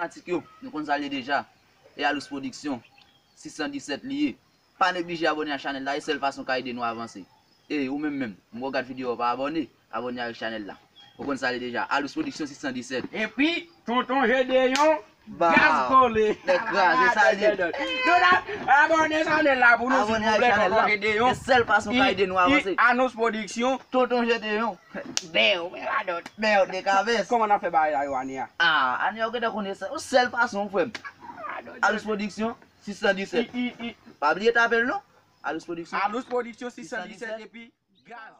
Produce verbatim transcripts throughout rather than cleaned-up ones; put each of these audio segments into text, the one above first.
Fanatik yo, nou konn sa l ye deja. E Alous Production, sis san disèt li ye. Pa neglije abòne a chanèl la, e sèl fason ka ede nou avanse. E ou menm menm, m wè w gad videyo a, w pa abòne, abòne avèk chanèl la. Ou konn sa l ye deja. Alous Production sis san disèt. Epi, Tonton Jedeyon, Ba, gaz kole. Nèg kraze, sa l ye. Nou la, abòne chanèl la pou nou, silvouplè, Tonton Jedeyon. E sèl fason ka ede nou avanse. Alous Production. Tonton Jedeyon. Bèw, men radòt. Bèw, dekabès. Kòman n ap fè bagay la yo, Ania? Ah, Ania, ou gentan konnen sa. Yon sèl fason, frè m. Alous Production, sis san disèt. Pa bliye tape l non. Alous Production. Alous Production, sis san disèt, epi gaz.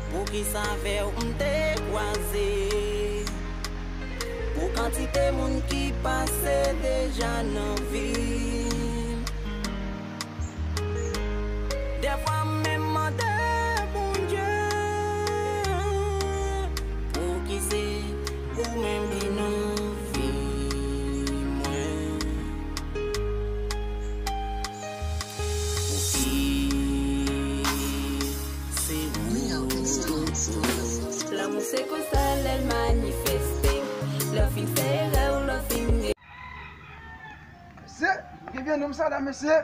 Poukisa avè w m te kwaze? Pou kantite moun ki pase deja nan vi m. Dèfwa m menm mande Bondye, pouki se ou menm ki nan vi mwen? Pouki se ou? Lanmou se konsa lè l manifeste, lè w fin fè erè w, lè w fin Mesye, m gen vye nonm sa la, mesye.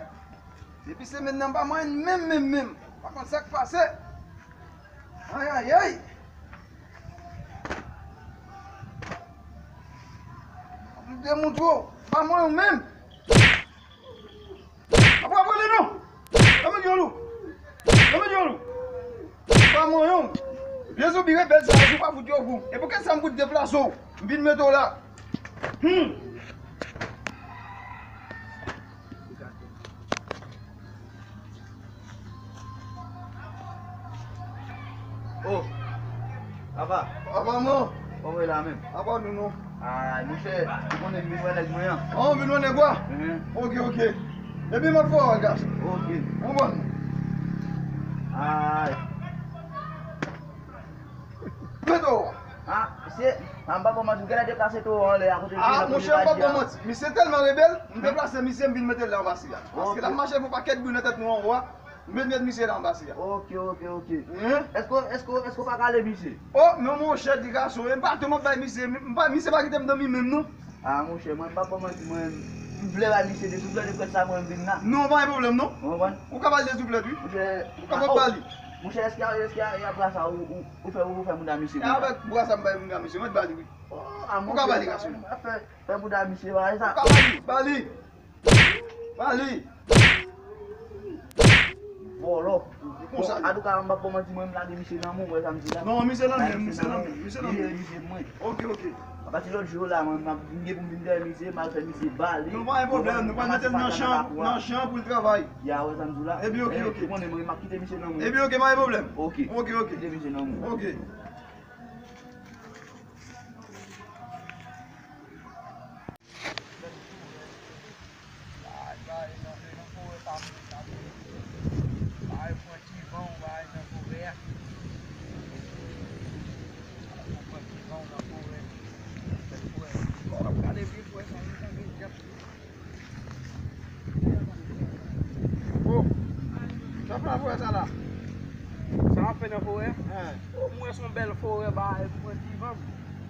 Depi semèn nan, m pa manyen menm, menm, menm. Pa konn sa k pase. Ayayay. M te montre w, m pa manyen w menm. Apa pale non. Anmède yon lou. Anmède yon lou. Pa manyen w. Vye zonbi rebèl sa yo, si w pa fout yo gou. E pou kisa m fout deplase w? M vin mete w la. Hmm. Oh, apa? Apa, man? Kòman w ye la menm? Apa nou non? Ay, monchè, ou konnen m vin wè nèg mwen an. Ah, w vin wè nèg ou a? Mhm. Ok, ok. Epi m ap fè w wè, gas. Ok. Ou konprann? Ay. Mete w. Ah, se, ah, m pa ba w manti, m genlè deplase towo anlè a kote l te ye. Ah, monchè, m pa ba w manti. Misye tèlman rebèl, m deplase misye, m vin mete l la anba si a. Paske l ap mache fè yon pakèt bri nan tèt nou anwo a. M vin met misye la anba si a. Ok, ok, ok. Hein? Èske, èske, èske w pa kale misye? Oh, men monchè, ti gason, e m pa tou m ap bay misye, m pa, misye pa kite m dòmi menm non. Ah, monchè, mwen m pa ba w manti, mwen, m vle bay misye de, si w vle de prèt sa, mwen m vin la. Non, pa gen pwoblèm non. Ou konprann? Ou ka ba l de souflèt, wi. Monchè, ou ka ba l. Monchè, èske, èske, èske brasa ou, ou, ou fè, ou fè mouda misye konsa? E avèk brasa m bay mouda misye, mwen ba li, wi. Oh, ah, ou ka ba li, gason. Fè, fè mouda misye, ba sa. Ou ka ba li, ba li. Ba li. Vòlò. Bon, antouka, m p ap ba w manti, mwen, m lage misye nan men w, ou wè sa m di la? Non, misye nan men m, misye nan men m, misye nan men m. Misye mwen. Ok, ok. Apati lòt jou la, mwen, m ap, m gen pou m vin dèyè misye, m al fè misye bale. Non, pa gen pwoblèm, nou pral mete l nan chan, nan chan pou l travay. Ya, ou wè sa m di w la? Epi, ok, ok. Ou konnen, mwen, m ap kite misye nan men w. Epi, ok, pa gen pwoblèm. Ok. Ok, ok. Kite misye nan men w. Ok. Ay, bay nan, nan forè pa moun sa vre. Bay pran ti van, bay nan forè a. Pran ti van nan forè. Fè forè. Ap gade vye forè sa, nou tankou dyab. Oh, sa fè nan forè sa la? Sa w ap fè nan forè? Hen. Oh, m wè se yon bèl forè, bay, pran ti van.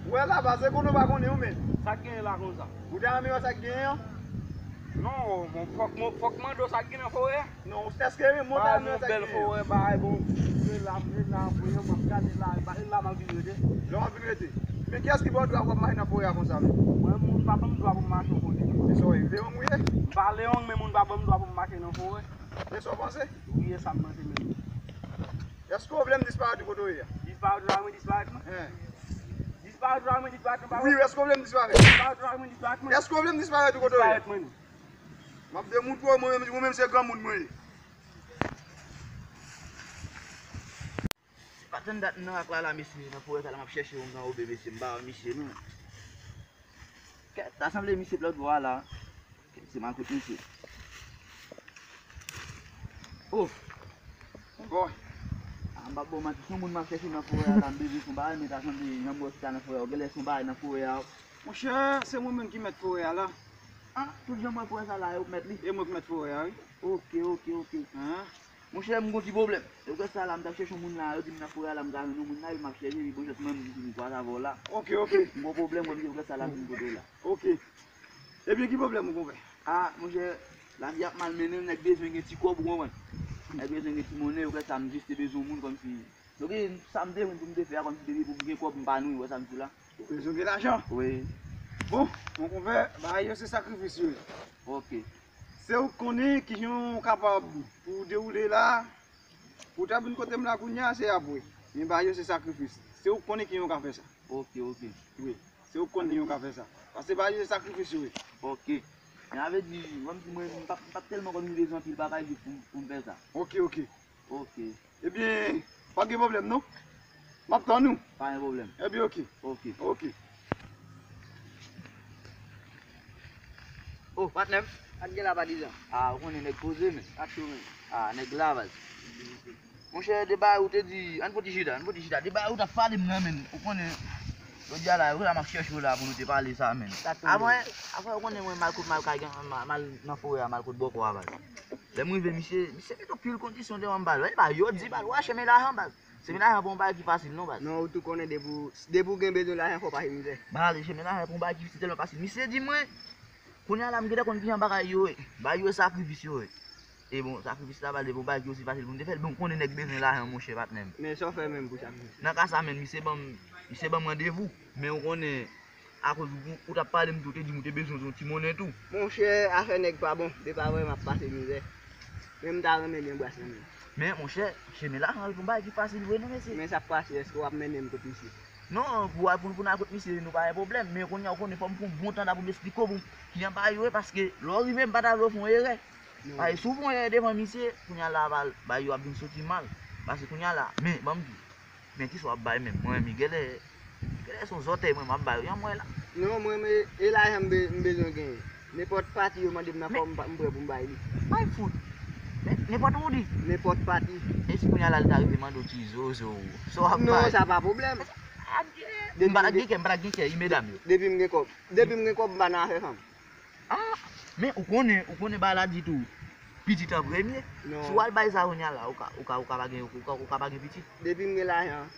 Ou wè la, ba, se konnen w pa konnen, ou menm. Sa k genyen la konsa? Ou ta renmen wè sa k genyen an? Non, bon, fòk, fòk mande w sa k gen nan forè a. Non, èske w renmen w ta renmen wè sa k genyen an? Ba, yon bèl forè, bay, bon, m la, m la, voye m ap gade la, e la m ap vin rete. Lè w ap vin rete. Men kiyès ki ba w dwa pou w ap mache nan forè a konsa menm? Mwen, moun pa ban m dwa pou m mache yon kote. Se sa w ye, Leyong ou ye? M pa Leyong, men moun pa ban m dwa pou m mache nan forè. E sa w panse? Wi, e sa m panse menm. Èske w vle m disparèt ou kote w ye a? Disparèt ou la, mwen disparèt mwen? Hen. Wi, èske w vle m disparèt? Èske w vle m disparèt ou kote w ye? M ap demoute w, mwen menm, mwen menm se granmoun mwen ye. Se pa tann dat m nan rak la la, mesye, nan forè sa la, m ap chèche yon gran obe, mesye, m pa wè misye, non. Kèt, ta sanble misye t lòt bò a la. Kèt, se mal kote misye. Oh! Bòy. Ah, m pa bon manti, se yon moun m ap chèche nan forè a la, m bezwen se yon bagay, men ta sanble jan m wè chita nan forè a, ou genlè se yon bagay nan forè a. Monchè, se mwen menm ki mèt forè a la. Ah, tout jan m wè forè sa la, e ou k mèt li? E mwen k mèt forè a, wi. Ok, ok, ok. Hein? Monchè, m gon ti pwoblèm. E ou kwè sa la, m t ap chèche yon moun la, yo di m nan forè a la, m ka jwenn yon moun la, epi m ap chèche, epi bon, jèt mwen, m di m kwaze avè w la. Ok, ok. M gon pwoblèm, mwen, m kwè sa la, m kote w la. Ok. Ebyen, ki pwoblèm ou, konpè? Ah, monchè, lavi ap mal mennen, nèg bezwen gen ti kòb, ou konprann? Nèg bezwen gen ti monnen, ou kwè sa, m jis te bezwen yon moun kòmsi. Donk, e, sa m te jwenn pou m te fè a, kòmsi depi pou m gen kòb, m pa nou, ou wè sa m di w la? Ou bezwen gen lajan? Wi. Bon, mon konpè, bagay yo se sakrifis yo ye. Ok. Se ou k konnen kijan w kapab pou w dewoule la, pou w ta vin kote m la kounye a, se apre. Men bagay yo se sakrifis. Se ou k konnen kijan w ka fè sa. Ok, ok. Wi. Se ou k konnen kijan w ka fè sa. Paske bagay yo se sakrifis yo ye. Ok. Men sa vle di, kòmsi mwen, m p ap, m p ap tèlman konn rive anpil bagay pou, pou m fè sa. Ok, ok. Ok. Ebyen, pa gen pwoblèm non. M ap tann ou. Pa gen pwoblèm. Ebyen, ok. Ok. Ok. Oh, patnè m. Sa k gen la, patizan? Ah, ou konnen nèg poze, men. Sa tou, men. Ah, nèg la, baz. Monchè, de bagay ou te di, ann fon ti chita, ann fon ti chita. De bagay ou t ap pale m nan, men. Ou konnen, jodi a la, ou la m ap chèche w la pou nou te pale sa, men. Sa tou, men. Avan, avan, ou konnen mwen, mal kote mal ka gen, mal, mal nan forè a, mal kote bòkò a, baz. Lè m rive, misye, misye met anpil kondisyon devan m, baz. Wè, baz, yo di, baz, wè, chemen lajan, baz. Chemen lajan pa yon bagay ki fasil, non, baz. Non, ou tou konnen depi w, depi w gen bezwen lajan, fò w pase mizè. Baz, chemen lajan pa yon bagay ki tèlman fasil. Misye di mwen, kounye a la, m gentan konn kijan bagay yo ye. Bagay yo e sakrifis yo ye. E bon, sakrifis la, baz, depi yon bagay ki osi fasil pou m te fè l, bon, ou konnen nèg bezwen lajan, monchè, patnè m. Men sa w fè menm pou sakrifis? Nan ka sa menm, misye ban m, misye ban m randevou. Men ou konnen, Akoz ou, ou t ap pale m tou, ou te di m ou te bezwen yon ti monnen tou. Monchè, afè nèg pa bon, de pa vre m ap pase mizè. Men m ta renmen gen bras nan men. Men, monchè, chemen lajan pa yon bagay ki fasil vre non, mesye. Men sa k pase, èske w ap mennen m kot misye? Non, pou, pou, pou n al kot misye, nou pa gen pwoblèm. Men kounye a, ou konnen, fò m pran yon bon tan la pou m esplike w pou kijan bagay yo ye, paske lè w rive, m pa ta vle w fè yon erè. Non. Paske si w fè yon erè devan misye, kounye a la, bagay yo ap vin soti mal. Paske kounye a la, men, ban m di w, Men kisa w ap bay menm? Mwen, Miguel, e, Miguel, e se yon zòtèy mwen, m ap bay yon mwen la. Non, mwen, men, e lajan m be-, m bezwen genyen. Nenpòt pati yo mande m nan kò, m pa, m prè pou m bay li. Bay fout. Men, nenpòt ou di? Nenpòt pati. E si kounye a la, li ta rive mande w ti zozo? Sa w ap bay? Non, sa pa pwoblèm. Adye. M pa t gen kè, m pa t gen kè, i medam yo. Depi m gen kòb. Depi m gen kòb, m pa nan afè fanm. Ah, men ou konnen, ou konnen bagay la di tou, pitit an premye. Non. Si w al bay sa kounye a la, ou ka, ou ka, ou ka pa gen, ou ka, ou ka pa gen pitit. Depi m gen lajan,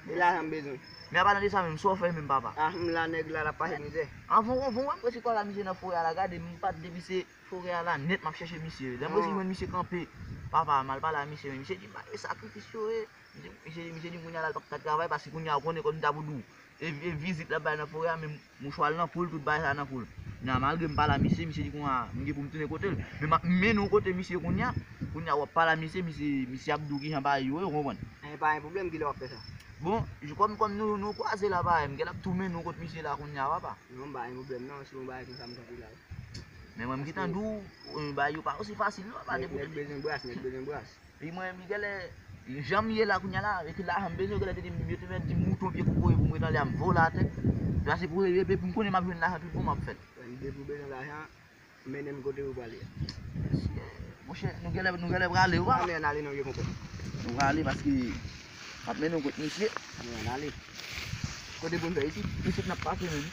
e lajan m bezwen. Men apadan de sa menm, sa w fè menm, papa? Ah, m la, nèg la, l ap pase mizè. Anvan w, anvan w wè m prese kò la, misye nan forè a la, gade, m pa t depi se forè a la nèt, m ap chèche misye. Lè m resi jwenn misye kanpe, papa, m al pale a misye, men misye di m pa gen sakrifis yo ye. Misye, misye, misye di m kounye a la, l p ap ka travay, paske kounye a, ou konnen kòm m ta pou di w, e, e vizit l ap bay nan forè a, men mouchwa l nan poul, tout bagay sa nan poul. Kounye a, malgre m pale a misye, misye di kounye a, m gen pou m tounen kote l. Men m ap mennen w kote misye kounye a, kounye a, w ap pale a misye, misye, misye ap di w kijan bagay yo ye, ou konprann? Anyen, pa gen pwoblèm, kilè w ap fè sa? Bon, j-, kòm, kòm nou, nou kwaze la, bagay, m gen l ap tou mennen w kot misye la kounye a, papa. Non, pa gen pwoblèm, non, si yon bagay konsa m kanpe la, wi. Men mwen, m gentan di w, e, bagay yo pa osi fasil, non, papa, depi w te di. Nèg bezwen bras, nèg bezwen bras. Epi mwen, Miguel, e, jan m ye la kounye a la, avèk lajan m bezwen, yo te di m, yo te mèt di m mouton pye kokoye pou m ret anlè a, m vole atè. Sa se pou, epi pou m konnen m ap jwenn lajan tout bon, m ap fè l. Depi w bezwen lajan, mennen m kote ou prale a. Monchè, nou genlè, nou genlè prale, wi. Ann ale, ann ale non, vye konpè. Nou prale paske m ap mennen w kot misye. Ann ale. Kote pou n fè isit? Isit n ap pase menm.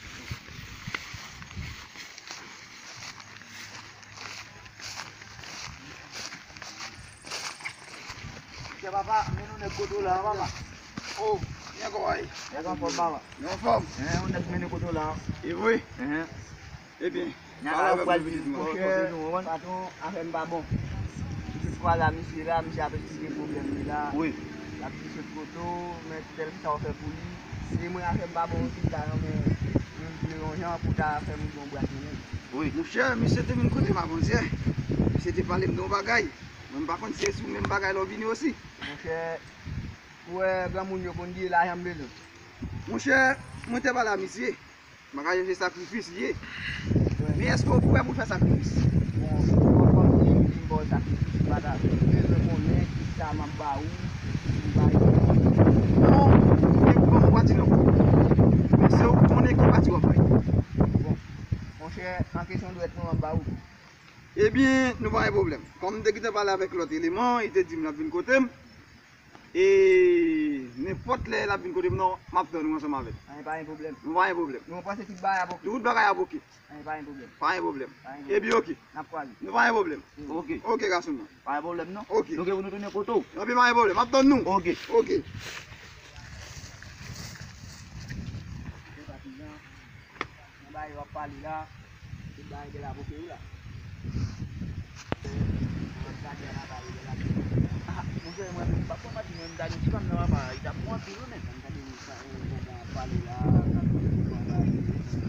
Monchè papa, men nou nèg kote w la, papa. Oh, nèg kòy. Nèg anfòm, papa. Nou anfòm. Hein, yon nèg mennen kote w la. E vre? Hein. Ebyen, pale avè m pitit mwen. Monchè, patwon, afè m pa bon. M jis kwaze a misye la, misye ap esplike pwoblèm li la. Wi. L ap di se foto, men tèl sa w fè pou li. Se mwen afè m pa bon osi, m ta renmen jwenn vle yon jan pou ta fè m yon bras mwen menm. Wi. Monchè, misye te vin kote m avantyè. Misye te pale m de yon bagay. Mwen m pa konn si se sou menm bagay la w vini osi. Monchè, ou wè granmoun yo konn di e lajan m bezwen. Monchè, mwen te pale a misye. M pa ka jije sakrifis li ye. Men èske w prè pou fè sakrifis? Bon, kòm, kòm li di m ba w sakrifis, m pa ta bezwen konnen kisa m ap ba ou pou bay. Non, ou gen pou ban m pati non. Men se ou k konnen ki pati w ap bay. Bon, monchè, an kesyon dwèt mwen, m ap ba ou. Ebyen, nou pa gen pwoblèm. Kòm m te gentan pale avèk lòt eleman, li te di m l ap vin kote m. E nenpòt lè l ap vin kote m nan, m ap tann ou ansanm avè l. Anyen, pa gen pwoblèm. Nou pa gen pwoblèm. Nou panse tout bagay ap oke. Tout bagay ap oke. Anyen, pa gen pwoblèm. Pa gen pwoblèm. Ebyen, oke. N ap kwaze. Nou pa gen pwoblèm. Oke. Oke, gason mwen. Pa gen pwoblèm, non. Oke. Nou gen pou nou tounen kote w. Anyen, pa gen pwoblèm. M ap tann nou. Oke. Oke. Nan bagay w ap pale la, tout bagay gen la pou peyi la. W ap gade a la bagay gen la pou peyi la. Ah, monchè, mwen menm, m p ap pran manti, mwen, m ta gen ti fanm nan papa, li t ap bon anpil wi, men. Ann gade nou sa, yon bon w ap pale la, n ap di bon bagay,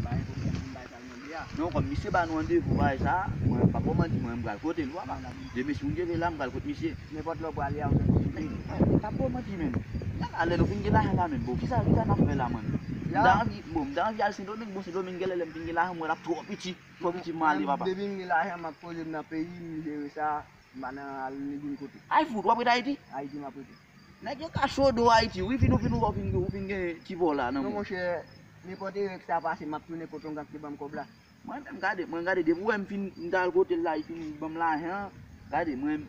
bagay pou mwen, m bay sa l mande a. Non, kòm misye ba nou randevou bagay sa, mwen, m p ap pran manti, mwen, m pral kote l, papa. Demen, si Bondye vle la, m pral kot misye. Nenpòt lè w prale a, ou sot sou pye. Mwen, mwen pa pran manti, menm. Gade, alè nou fin gen lajan la, menm. Bon, kisa, kisa n ap fè la, menm? M ta anvi, bon, m ta anvi al Sendomeng. Bon, Sendomeng, genlè lè m fin gen lajan, m wè l ap twò piti. Twò piti pou m ale, papa. Depi m gen lajan, m ap poze m nan peyi m, m jere sa, m pa nan al ni vin kote. Ay fout, w ap ret Ayiti? Ayiti m ap rete. Nèg yo ka cho do Ayiti, wi, fin ou fin ou fin, ou fin gen ti vò la nan men. Non, monchè, nenpòt erè k ta pase, m ap tounen kote w, w ap te ban m kòb la. Mwen menm, gade, mwen gade, depi w wè m fin, m t al kote l la, li fin ban m lajan, gade, mwen,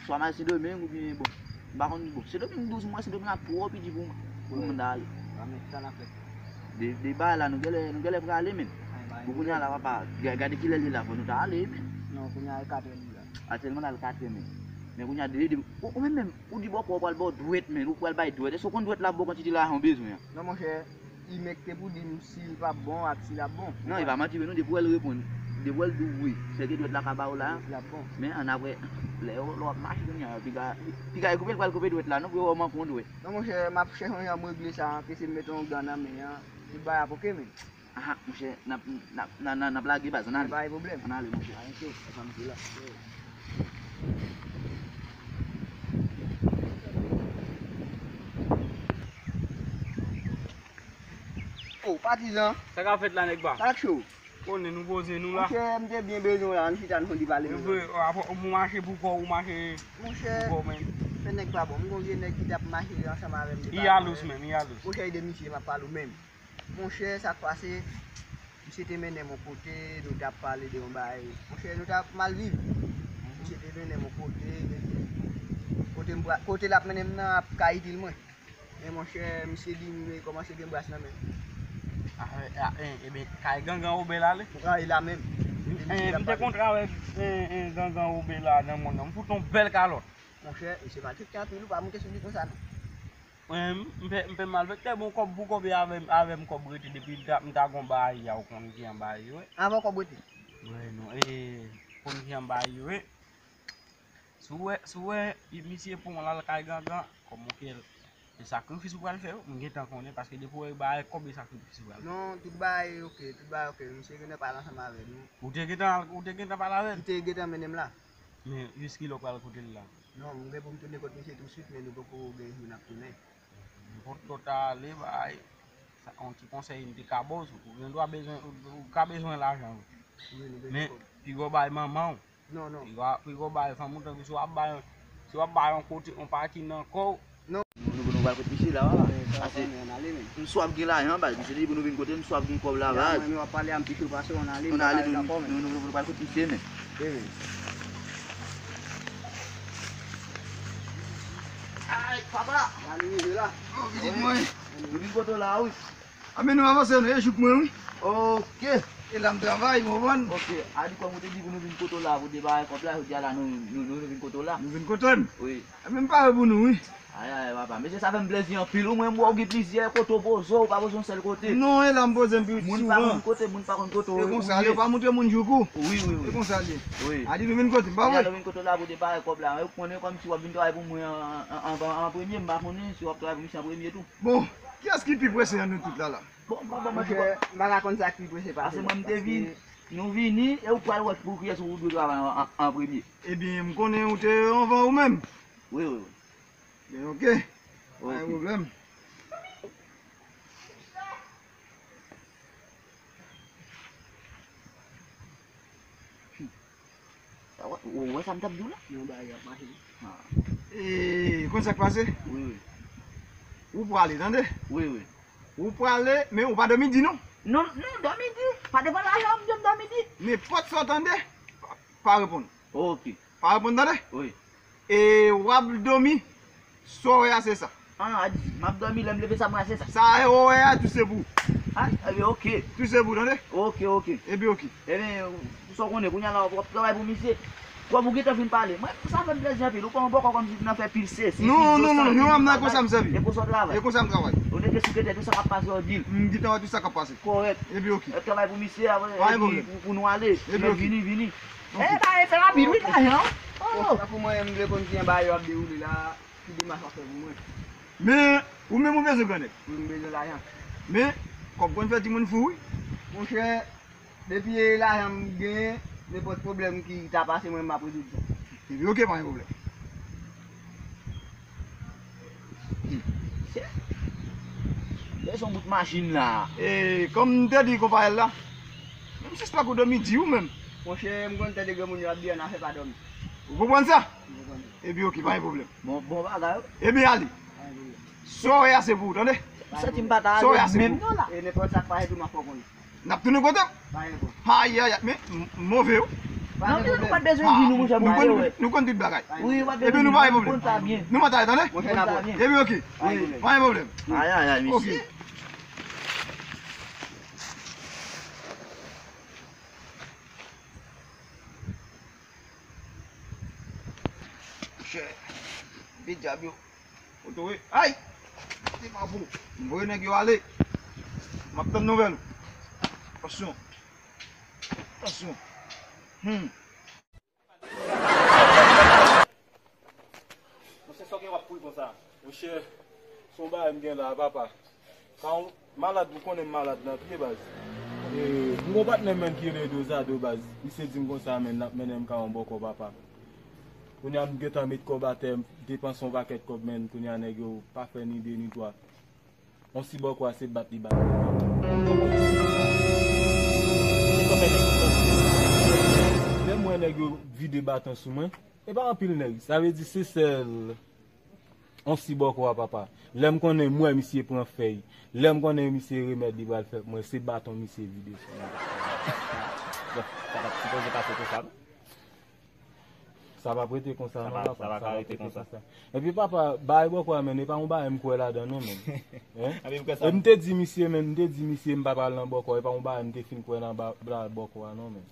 swa m al Sendomeng oubyen, bon, m pa konn, bon, Sendomeng douz mwa, Sendomeng ap twò piti pou m, pou m ta ale. De, de bagay la, nou genlè, nou genlè prale, men. Bon, kounye a la, papa, ga-, gade kilè l ye la, fò nou ta ale, men. Non, kounye a, e katrè li la. Aktyèlman, l al katrè, men. Men kounye a, de, de, ou, ou menm, menm, ou di bòkò, ou pral ba w dwèt, men, ou pral bay dwèt. Èske w konn dwèt la bon kantite lajan w bezwen an? Non, monchè, li menm ki te pou di m si l p ap bon ak si l ap bon. Non, e pa manti, men non, depi w wè l reponn, depi w wè l di w wi, sèke dwèt la ka ba w la. L ap bon. Men ann apre, lè yo, lè w ap mache kounye a, piga, piga e koupe, l pral koupe dwèt la, non, pou yo wè w manke yon dwèt. Non, monchè, m ap chèche yon jan m regle sa, anpese m mete yon gan nan men an, tout bagay ap oke, men. Aha, monchè, n ap, n ap, n a, n a, n ap lage baz, ann ale. Pa gen pwoblèm. Ann ale, monchè. Ann ale, ansanm sou la. Oh, patizan. Sa k ap fèt la, nèg pa? Sa k cho? Konnen nou poze nou la. Monchè, m te byen bezwen w la, ann chita, nou fon ti pale menm. Ou mache pou kò w, ou mache pou kò w menm. Monchè, se nèg pa bon. M gon vye nèg ki t ap mache ansanm avè m. Li yalous menm, li yalous. Monchè, e de misye m ap pale w menm. Monchè, sa k pase, misye te mennen m yon kote, nou t ap pale de yon bagay. Monchè, nou t ap mal viv. Misye te mennen m yon kote, epi kote m pra-, kote l ap mennen m nan ap ka itil mwen. Men monchè, misye di m li kòmanse gen bras nan men l. Ah, eh, ah, eh, ebyen, kay gangan Obe la, li? Ou ka e la menm. Eh, m te kontre avèk, eh, eh, gangan Obe la nan mòn nan. M fout yon bèl kalòt. Monchè, misye malfektè anpil, ou pa moute sou li konsa, non. Mwen, m fè, m fè malfektè, bon, kòb pou kòb e avè m, avè m kòb rete depi m ta, m ta gon bagay a, ou konn ki an bagay yo, wi. Avè w kòb rete? Wi, non, e, konn ki an bagay yo, wi. Si w wè, si w wè, misye pran w l al kay gangan, kòm ou ke l, se sakrifis ou pral fè, wi, m gentan konnen, paske depi w wè bagay kòb e sakrifis ou pral fè. Non, tout bagay oke, tout bagay oke, misye gentan pale ansanm avè nou. Ou te gentan, ou te gentan pale avè l? Li te gentan mennen m la. Men, jiskilè w pral kote l la? Non, m gen pou m tounen kot misye touswit, men nou poko gen jou n ap tounen. Nenpòt lè w ta ale, bay, sa, yon ti konsèy m te ka ba w, ou gen dwa bezwen, ou, ou ka bezwen lajan, wi. Wi, nou bezwen kòb. Men, piga w bay manman w. Non, non. Piga, piga w bay fanm ou, tankou si w ap bay, si w ap bay yon kote, yon pati nan kò w, Non. Nou, nou pral kot misye la, papa. Pase, m swaf gen lajan, baz. Misye di pou nou vin kote l, m swaf gen kòb la, baz. Mwen, mwen, w ap pale a m pi cho pase w, ann ale, nou, nou pral kot misye, men. Ay, papa! La nou rive la. Oh, pitit mwen. Nou vin kote w la, wi. Anben nou avanse, nou e jouk mwen, wi. Oke. E la m travay, ou konprann? Oke. A di kòm ou te di pou nou vin kote w la, pou debare kòb la, jodi a la nou, nou, nou, nou vin kote w la. Nou vin kote m? Wi. Anben m pare pou nou, wi. Ay, ay, papa. Mesye, sa fè m plezi anpil, wi. Mwen, m wè w gen plizyè kote w poze w, ou pa poze yon sèl kote. Non, e la m poze m pi souvan. Moun pa konn kote, moun pa konn kote w ye. E konsa l ye, pa montre moun jouk ou. Wi, wi, wi. E konsa l ye. Wi. A di nou vin kote m, pa vre? Nou vin kote w la pou debare kòb la. Ou konnen kòmsi w ap vin travay pou mwen an, an, an, an premye, m pa konnen si w ap travay pou misye an premye tou. Bon, kiyès ki pi prese nan nou tout la, la? Bon, bon, bon, monchè, m pa ka konn sa ki pi prese pase lòt, paske mwen m te vin, nou vini, e ou pral wè pou kiyès ou dwe travay an, an, an premye. Ebyen, m konnen ou te anvan ou menm. Wi, wi, wi. Ebyen, oke. Pa gen pwoblèm. Ou wè sa m t ap di w la? Yon bagay ap mache. Ah. E, konn sa k pase? Wi, wi. Ou prale, tande? Wi, wi. Ou prale, men ou pa dòmi di non. Non, non, dòmi di. Pa devan lajan m di m dòmi di. Nenpòt sa w tande, pa, pa reponn. Ok. Pa reponn, tande? Wi. E w ap dòmi, sa w wè a se sa. Ah, a di, m ap dòmi, lè m leve sa m wè a se sa. Sa w wè a, tou se pou ou. Ah, ebyen, ok. Tou se pou ou, tande? Ok, ok. Ebyen, ok. Ebyen, sa w konnen, kounye a la, w ap travay pou misye. W ap ou gentan fin pale. Mwen, sa fè m plezi anpil. Ou pran yon bòkò kòmsi w nan fè pil sesi, non, pil non, non, non, non, m nan konsa m sèvi. E konsa w travay. E konsa m travay. Ou nete sou kete, tout sa k ap pase, w di l. M gentan wè tout sa k ap pase. Kòrèk. Ebyen, ok. Ap travay pou misye, apre, epi pou, pou nou ale. Ebyen, ok. Vini, vini. Ok. Eh, ba, e fè rapid, wi, lajan. Oh. Tankou mwen, m vle konn ki jan bagay yo ap dewoule la, ki demach w ap fè pou mwen. Men, ou menm ou bezwen grannèg. Wi, m bezwen lajan. Men, kòb konn fè timoun fou, wi. Monchè, depi e lajan m genyen, nenpòt pwoblèm ki ta pase, mwen, m ap rezoud sa. Epi, ok, pa gen pwoblèm. Hmm. Chè. Bezwen bout machin la. E, kòm m te di konpayèl la, menm sispèk ou dòmi di ou menm. Monchè, m konn tande granmoun yo ap di annafè pa dòmi. Ou konprann sa? M konprann sa. Epi, ok, pa gen pwoblèm. Bon, bon bagay, wi. Ebyen, ale. Pa gen pwoblèm. Sa w wè a se pou ou, tande? Sa w wè a se pou ou. Sa w wè a se pou ou. Menm non la. E nenpòt sa k pase tou, m ap fè w konnen. N ap tounen kote m. Pa gen pwoblèm. Ayayay, men m, m move, wi. Non, men nou pa t bezwen di nou, monchè, nou konn, nou konn tout bagay. Wi, pa t bezwen di nou, nou konn sa byen. Nou mèt ale, tande? Monchè, n ap wè. Ebyen, ok. Pa gen pwoblèm. Pa gen pwoblèm. Ayayay, mesye. Ok. Monchè, de dyab yo. Otowe. Ay! Se pa pou. M voye nèg yo ale. M ap tann nouvèl ou. Tansyon. Tansyon. Hmm. Monchè, sa w gen w ap kouri konsa? Monchè, se yon bagay m gen la, papa. Sa yon malad, ou konnen m malad nan pye, baz. E, m gon patnè m, menn, ki rele Dozado, baz. Misye di m konsa, menn, l ap mennen m ka yon bòkò, papa. Kounye a, m gentan met kòb atè, m depanse yon pakèt kòb, menn. Kounye a, nèg yo pa fè ni de ni twa. Yon si bòkò a se bat li bat. Lè m wè nèg yo vide baton sou mwen, e pa anpil nèg. Sa vle di se sèl yon si bòkò a, papa. Lè m konnen m wè misye pran fèy. Lè m konnen misye remèd li pral fè pou mwen, se baton misye vide sou mwen. Bon, sa pa t sipoze pase konsa, non? Sa p ap rete konsa, non, papa. Sa pa ka rete konsa. Epi, papa, bagay bòkò a, menn, e pa yon bagay m kwè ladan, non, menn. Hein? E m te di misye, menn, m te di misye m pa pral nan bòkò, e pa yon bagay m te fin kwè nan ba-, bagay bòkò a, non, menn.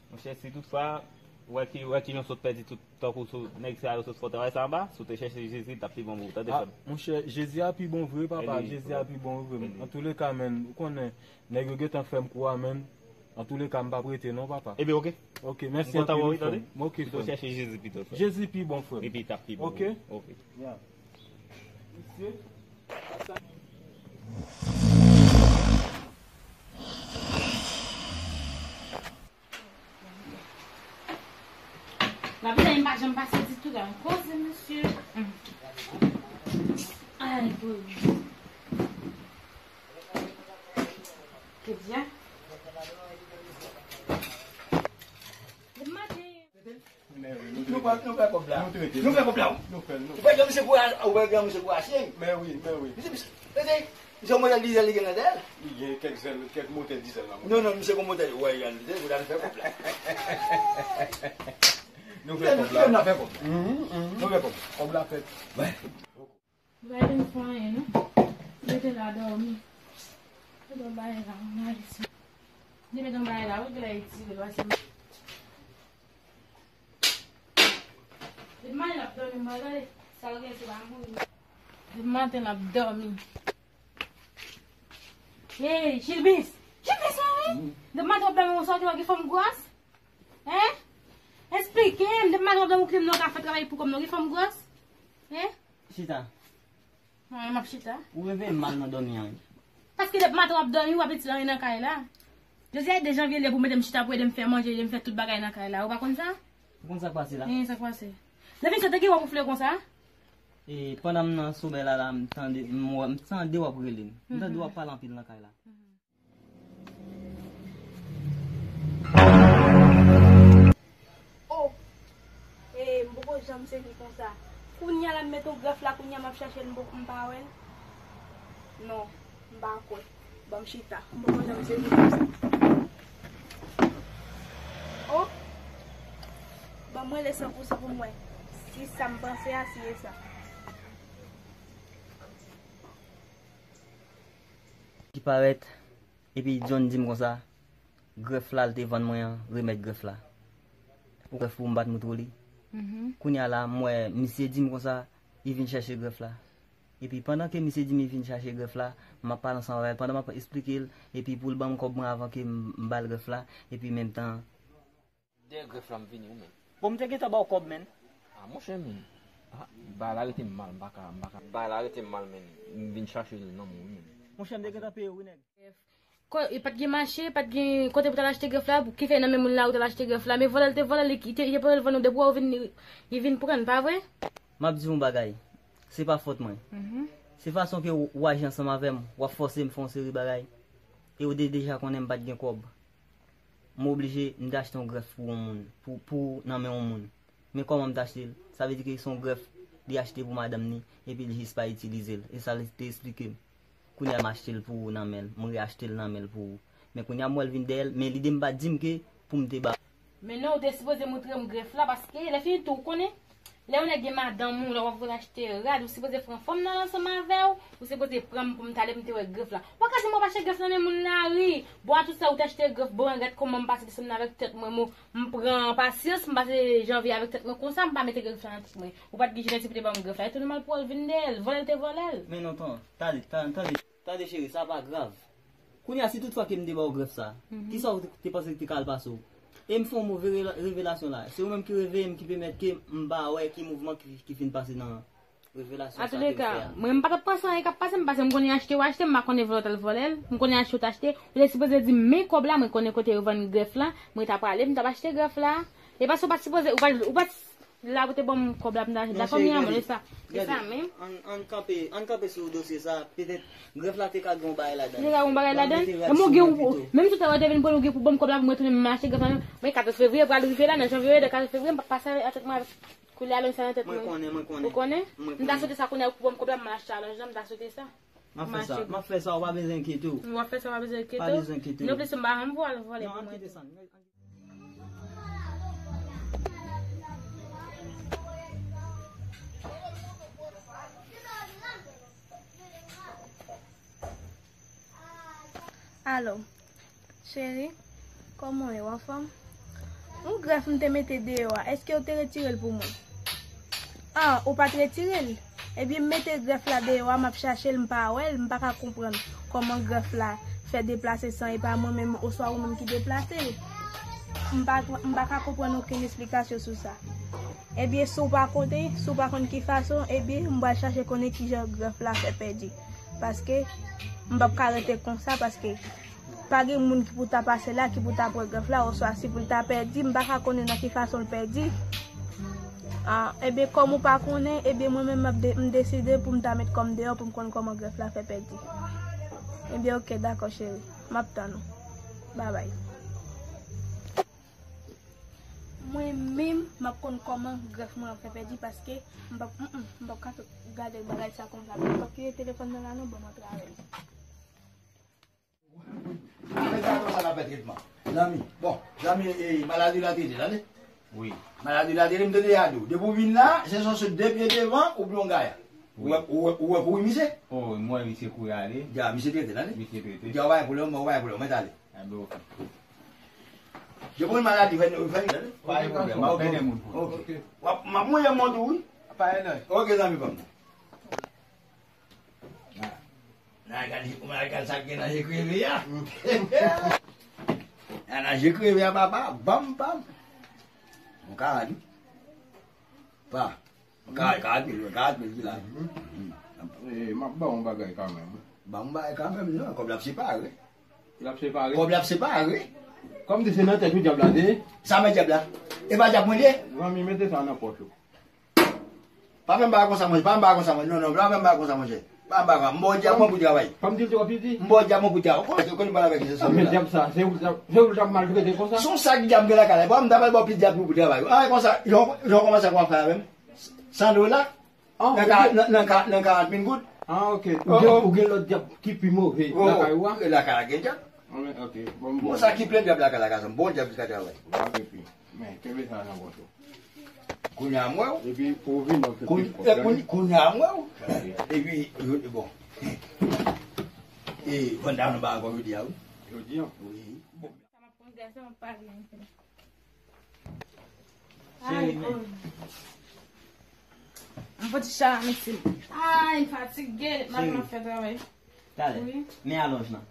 Monchè, si toutfwa, wè ki, wè ki jan w sot pèdi tout tan pou sou nèg sa yo sot fè w travay sa anba, si w te chèche Jezi, l t ap pi bon pou ou, tande, frè m. Monchè, Jezi a pi bon vre, papa, Jezi a pi bon vre. Antouleka, menn, ou konnen, nèg yo gentan fè m kou a, menn. Antouleka, m p ap rete non, papa. Ebyen, ok. Ok, mèsi anpil, wi, frè m. Ok, frè m. Chèche Jezi pito, frè m. Jezi pi bon, frè m. Epi t ap pi bon. Ok. Ok. Ya. Mesye, sa. Lapitay m pa janm pase ditou la. Koze, mesye. Ay, boy. Kèbya. Depi maten. Nou fè, nou fè kòb la. Nou fè kòb la, wi. Nou fè, nou fè. Ou fè gran misye kou a, ou fè gran misye kou a chen. Men wi, men wi. Misye, misye, misye, misye, yon modèl dizèl li gen nan dèyè l. Li gen kèk zèl, kèk motè dizèl nan motè. Non, non, misye gon motè, wè, Yann, misye, nou fè kòb la. Nou fè kòb la. Nou fè kòb la. Nou fè kòb. Kòb la fèt. Wi. Li pa vin fè anyen, non. Li rete la dòmi. Li pa bay la, mwen ale sou. Li met yon bagay la, wi, ki lè li tire, pase. Depi maten l ap dòmi, mwen gade, sa l gen, se pa mouri. Depi maten l ap dòmi. Hey, Jilbis! Jilbis, mwen, wi! Depi maten w ap dòmi, w sòti, w gen fòm gwas? Hein? Esplike m, depi maten w ap dòmi, w kite m nan kafè travay pou kòm nan, w gen fòm gwas? Hein? Chita. Mwen, m ap chita. Ou reveye m mal nan dòmi an, wi. Paske depi maten w ap dòmi, w ap retire anyen nan kay la. Jodi a de janvye, lè pou mete m chita, pou ede m fè manje, ede m fè tout bagay nan kay la. Ou pa konn sa? Ou konn sa k pase la? Hein, sa k pase? Depi sa te gen wè pou fle konsa? E, pandan m nan somèy la, la, m tande, m wè, m tande w ap rele m. M tande w ap pale anpil nan kay la. Oh! Sezi konsa. Kounye a la m met yon grèf la, kounye a m ap chache l, m poko, m pa wè l. Non, m pa kwè. Ban m chita. M poko janm sezi konsa. Oh! Ban m rele san pou san pou m wè si sa m panse a, si e sa. Ki parèt, epi John di m konsa, grèf la l te vann mwen an, remèt grèf la. Ou kwè fou m pa t moutre w li? Kounye a la, m wè misye di m konsa, li vin chèche grèf la. Epi pandan ke misye di m li vin chache grèf la, m ap pale ansanm avè l, pandan m ap esplike l, epi pou l ban m kòb mwen avan ke m, m ba l grèf la, epi menm tan. Dèyè grèf la m vini wi menn. Bon, m te gentan ba w kòb menn. Ah, monchè menn. Ah, bagay la rete m mal, m pa ka, m pa ka. Bagay la rete m mal menn. M vin chache l nan men w wi menn. Monchè, m te gentan peye w wi nèg. Ko, e pa t gen mache, pa t gen kote pou t al achte grèf la, ki fè nan men moun la ou t al achte grèf la. Men vòlè l te vòlè l, li te, li te pote l vann ou depi w vin, li vin pran, pa vre? M ap di w yon bagay. Se pa fòt mwen. Se fason ke w, w aji ansanm avè m, w ap fòse m fè yon seri bagay. E w te deja konnen m pa t gen kòb. M oblije, m te achte yon grèf pou yon moun, pou, pou nan men yon moun. Men kòman m te achte l? Sa vle di ke se yon grèf li achte pou madanm ni, epi l jis pa itilize l. E sa li te esplike m. Kounye a m achte l pou ou nan men l, m reachte l nan men l pou ou. Men kounye a m wè l vin dèyè l, men lide m pa t di m ke pou m te ba. Men non, ou te sipoze moutre m grèf la, paske lè fini tou, ou konnen, lè yon nèg gen madanm ou, lè w ap vin achte rad, ou sipoze pran fanm nan ansanm avè w, ou sipoze pran m pou m t ale pou m te wè grèf la. Ou pa ka di m w ap achte grèf nan men moun lari. Bon, a tout sa, ou te achte grèf, bon, gad kòman m pase desann avèk tèt mwen, mo, m pran pasyans, m pase janvye avèk tèt mwen konsa, m pa mete grèf la nan tèt mwen. Ou pa t gen jenès pou te ban m grèf la. E tou nòmal pou w al vin dèyè l. Vòlè l te vòlè l. Men non, tan, tande, tan, tande, tande, cheri, sa pa grav. Kounye a, si toutfwa ke m te ba w grèf sa, kisa w te, te panse ki te ka al pase w? E m fè yon move rela-, revelasyon la. Se ou menm ki reveye m, ki pèmèt ke m pa wè ki mouvman ki, ki fin pase nan revelasyon sa ke m fè a. Antouleka, mwen m pa t ap panse anyen k ap pase m, paske m konnen achte w achte, m pa konnen vòlè w t al vòlè l, m konnen achte w t achte, ou te sipoze di m, men kòb la, mwen konnen kote yo vann grèf la, mwen ta prale, m t ap achte grèf la. E paske ou pa t sipoze, ou pa, ou pa t la pou te ban m kòb la pou m ta achte. Dakò, mi amor, e sa. E sa menm. Ann, ann kanpe, ann kanpe sou dosye sa. Petèt, grèf la te ka gen yon bagay ladan. Te ka gen yon bagay ladan. E mwen gen, menm si w te vin pran, ou gen pou ban m kòb la pou mwen tounen m achte grèf la. Men katòz fevriye pral rive la, nan janvye, de katòz fevriye, m p ap pase avèk tèt mwen avèk koulye a, menm sa nan tèt mwen. Mwen konnen, mwen konnen. Ou konnen? M ta swete sa konnen pou ban m kòb la, m achte alòj la, m ta swete sa. M ap fè sa, m ap fè sa, ou pa bezwen enkyete w. W ap fè sa, w pa bezwen enkyete w. Pa bezwen enkyete w. Non plis, m pa janm vwal vòlè pou mwen. Alo, cheri, kòman w ye, w anfòm? Yon grèf m te mete deyò a, èske w te retire l pou mwen? Ah, ou pa t retire l? Ebyen, m mete grèf la deyò a, m ap chache l, m pa wè l, m pa ka konprann kòman grèf la fè deplase san e pa mwen menm oswa ou menm ki deplase l. M pa, m pa ka konprann okenn esplikasyon sou sa. Ebyen, si w pa konnen, si w pa konn ki fason, ebyen, m pral chache konnen kijan grèf la fè pèdi. Paske m p ap ka rete konsa, paske pa gen moun ki pou ta pase la, ki pou ta pran grèf la, oswa si pou l ta pèdi, m pa ka konnen nan ki fason l pèdi. Ah, ebyen, kòm ou pa konnen, ebyen, mwen menm, m ap de-, m deside pou m ta met kò m deyò pou m konn kòman grèf la fè pèdi. Ebyen, oke, dakò, cheri. M ap tann ou. Babay. Mwen menm, m ap konn kòman grèf mwen an fè pèdi paske m p ap, mm, mm, m p ap ka gade bagay sa konsa. M p ap kite telefòn nan la non, ban m antre avè l. Avèk sa konsa n ap fè tretman. Zanmi, bon, zanmi, e, maladi la trete, tande? Wi. Maladi la trete, m tande a di w. Depi w vin la, se sòse de pye devan, ou pran yon gaya. Ou wè, ou wè, ou wè kouri misye? Oh, m wè misye kouri ale. Dja, misye trete, tande? Misye trete. Dja, ou pa gen pwoblèm, ou pa gen pwoblèm, mwen t ale. Enben, oke. Depi w maladi, fè, fè, pa gen pwoblèm, m ap pede moun pou ou. Oke. W ap, m ap mouye mwen tou, wi. Pa gen anyen. Oke, zanmi pa m. Nan gade, nan gade sa k gen nan je kreve a. Nan, nan je kreve a, papa, bam, bam. Yon karant, wi. Pa. Karant, karant mil, wi, karant mil ki la. E, m ap ba w yon bagay kanmenm. Ba m yon bagay kanmenm, non, kòb la ap separe. L ap separe? Kòb la ap separe. Kòm di se nan tèt ou dyab la te ye? Sa men dyab la? E pa dyab mwen li ye? Zanmi, mete sa nan pòch ou. Pa fè m bagay konsa, monchè. Pa fè m bagay konsa, monchè. Non, non, pa fè m bagay konsa, monchè. Pa fè m bagay konsa. M ba w dyab mwen pou travay. Kòm di l twò piti? M ba w dyab mwen pou travay. Ou konnen, ou konnen m pale avèk ki se sa. Men dyab sa, se ou, se ou l t ap maltrete konsa? Se yon sak dyab m gen lakay la. Bon, m ta pral ba w plis dyab pou, pou travay. Ah, konsa, jan, jan w kòmanse ap fè avè m. San dola? Nan ka- nan- nan ka- nan karant mil goud? Ah, ok. Ou gen, ou gen lòt dyab ki pi move lakay ou a? Lakay la gen dyab. Ah, men, ok. Bon, bon. Bon, sa ki plen dyab lakay la, gason. Bon dyab ki ka travay. Bon, epi, men, kenbe sa nan poch ou. Kounye a m wè w. Epi, pou w vin, non, kounye a m wè w. Epi, bon. E, fò n ta nan bagay jodi a, wi. Jodi a? Wi. Sa m ap pran gaz la, m ap pale anpil. Cheri, men. M fò ti chala, mèsi. Ay, m fatige, m ap fè travay. Talè. Wi. Men alonj lan.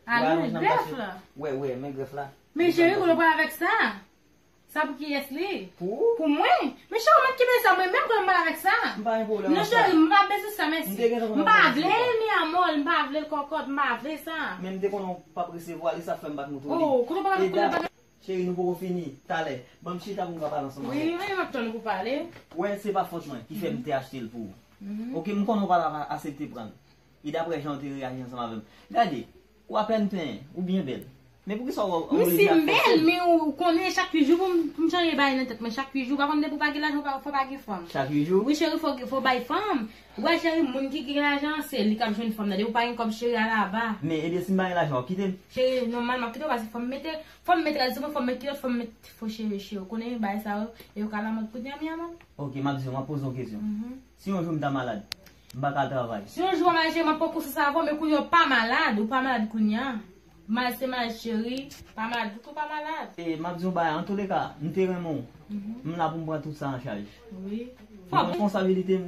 Alonj, grèf la. Wè, wè, men grèf la. Men cheri, kote w pral avèk sa? Sa pou kiyès li? Pou ou? Pou mwen? Men cheri, ou mèt kenbe sa, mwen menm kote m pral avèk sa? M pa gen pwoblèm ak sa. Non, cheri, m pa bezwen sa, mèsi. M pa vle l, mi amor, m pa vle l kòkòt, m pa vle sa. Men m te konnen w p ap resevwa li, sa fè m pa t montre w li. Oh, kote w pral avèk, kote w pral? Cheri, nou poko fini. Talè, ban m chita pou m ka pale ansanm avè w. Wi, wi, m ap tann ou pou pale. Wè, se pa fòt mwen ki fè m te achte l pou ou. Ok, m konnen w pa t ap aksepte pran l. E daprè jan w te reyaji ansanm avè m. Gade, ou apèn penyen, ou byen bèl. Men poukisa w, w, w vle vin ak fòs ou? M bèl, men ou konnen chak uit jou pou m, pou m chanje bagay nan tèt mwen. Chak uit jou, ou pa konn depi w pa gen lajan, ou pa, fò w pa gen fanm. Chak uit jou? Wi, cheri, fò, fò w bay fanm. Ou wè, cheri, moun ki gen lajan, se li k ap jwenn fanm nan. Depi w pa gen kòb, cheri, al aba. Men, ebyen, si m pa gen lajan, w ap kite m? Cheri, nòmalman, m ap kite w, paske fò m mete, fò m mete rad sou mwen, fò m mete lòt, fò m mete, fò cheri, cheri. Ou konnen bagay sa yo, e yo ka lamòd kounye a, mi amor. Ok, m ap di w, m ap poze w kesyon. Si yon jou m ta malad, m pa ka al travay. Si yon jou w malad, cheri, m ap pran konsyans avè w, men kounye a w pa malad, ou pa malad kounye a. Malad se malad, cheri, pa malad ditou, pa malad. E m ap di w bagay, antouleka, m te renmen w. M la pou m pran tout sa an chaj. Wi. Fò responsabilite m,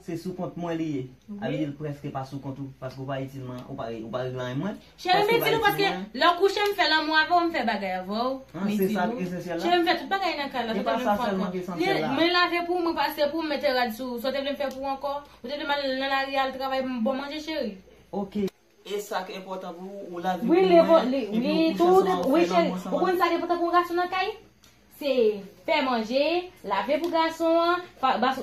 se sou kont mwen li ye. Sa vle di l prèske pa sou kont ou, paske w pa itil mwen, ou pa, ou pa regle anyen mwen. Cheri, m itil ou paske lè w kouche, m fè lanmou avè w, m fè bagay avè w. M itil ou. Cheri, m fè tout bagay nan kay la, totalman fè ankò. Mwen lave pou ou, mwen pase pou ou, m mete rad sou ou. Sa w te vle m fè pou ou ankò? Ou te vle m al nan lari al travay, m ba w manje, cheri? Ok. E sa k enpòtan pou ou, ou lavi pou mwen, epi ou kouche ansanm avè m, ou fè lanmou ansanm avè m. Ou konn sa k enpòtan pou yon gason nan kay? Se fè manje, lave pou gason an,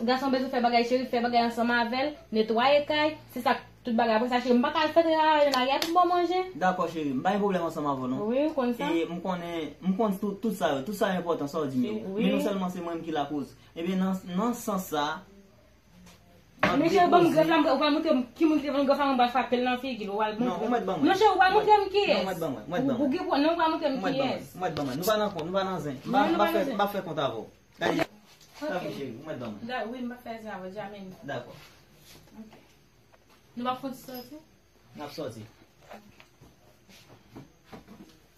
gason an bezwen fè bagay, cheri, fè bagay ansanm avè l, netwaye kay, se sa k tout bagay. Apre sa, cheri, m pa ka al fè travay nan lari a pou m ba w manje. Dakò, cheri, m pa gen pwoblèm ansanm avè w, non. Wi, ou konn sa. E m konnen, m konn tout, tout sa yo, tout sa yo enpòtan, sa w di m yo. Wi. Men non sèlman se mwen menm ki lakoz. Ebyen, nan, nan sans sa, Men cheri, ban m grèf la, ou pral montre m ki moun ki te ban m grèf la, mwen pral frape l nan figi l, ou pral montre m. Non, ou mèt ban mwen. Non, cheri, ou pral montre m kiyès. Non, ou mèt ban mwen, ou mèt ban mwen. Ou gen pwoblèm, non, ou pral montre m kiyès. Ou mèt ban mwen, ou mèt ban mwen. Nou pa nan kont, nou pa nan zen. M pa, m pa fè, m pa fè kont avè w. Gade, sa vle cheri, ou mèt ban mwen. Wi, m pa fè zen avè w, Jamil. Dakò. Ok. Nou pa fon ti sòti? N ap sòti.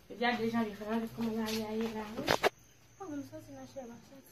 Epi a de jan li fè la, kòman lari a ye la, wi. Mwen menm sòti nan chè, m ap sòti.